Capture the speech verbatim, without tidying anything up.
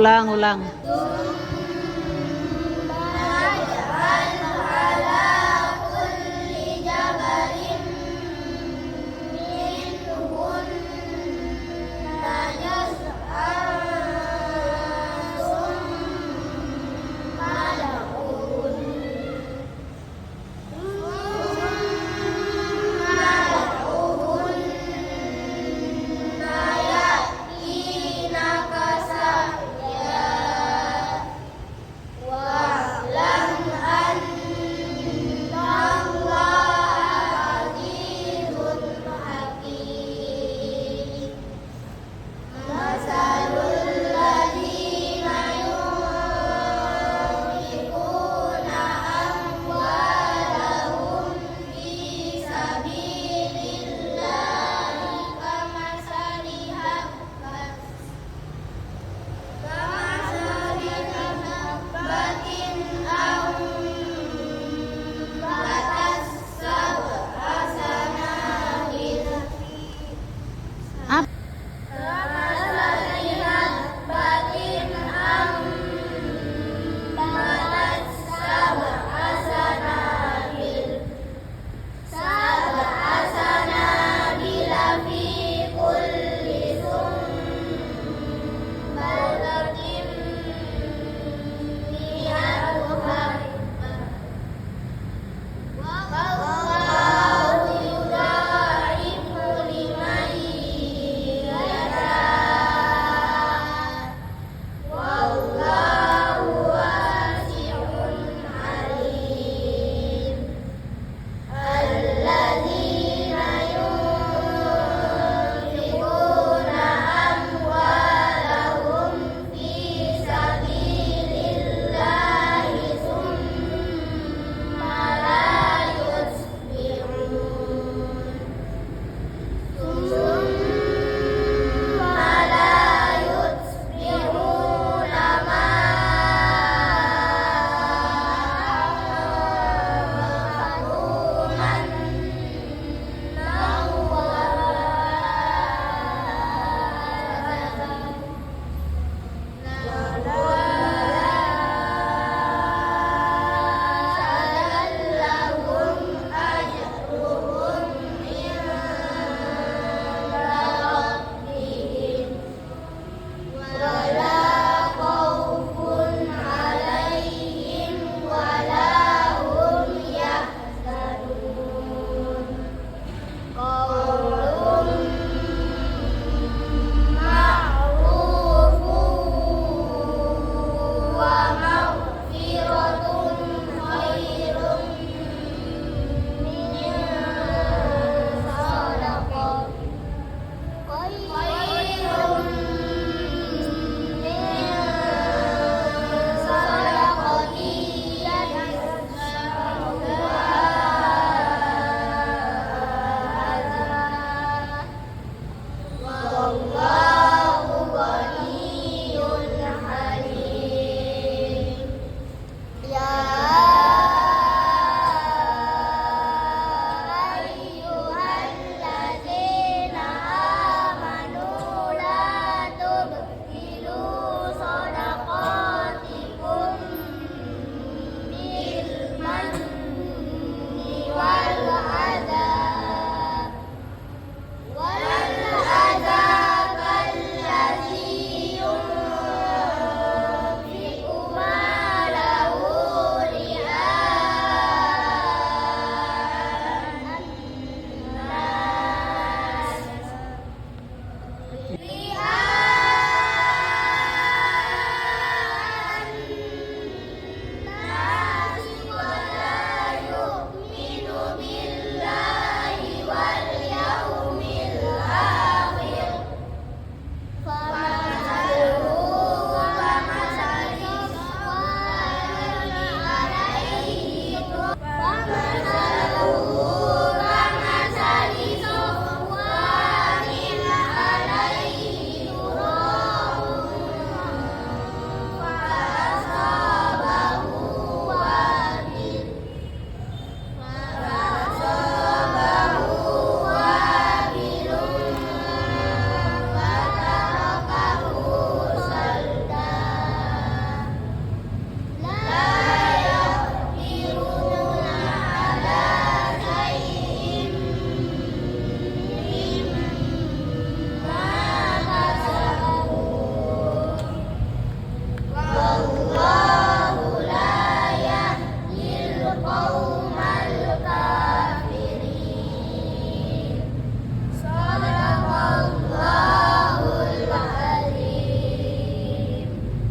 Ulang, ulang. مثل الذين ينفقون أموالهم في سبيل الله كمثل حبة، كمثل حبة أنبتت سبع سنابل، كمثل حبة أنبتت سبع سنابل، سبع سنابل في كل سنبلة مائة حبة، والله يضاعف لمن يشاء، والله واسع عليم. الذين ينفقون أموالهم في سبيل الله ثم لا يتبعون، ثم لا يتبعون ما أنفقوا منا ولا أذى، لهم أجرهم عند ربهم، ولا خوف عليهم ولا هم يحزنون. قول معروف ومغفرة خير من صدقة، خير من صدقة يتبعها أذى، والله غني حليم. يا أيها الذين آمنوا لا تبطلوا صدقاتكم بالمن والأذى، والأذى كالذي ينفق ماله رئاء الناس، رئاء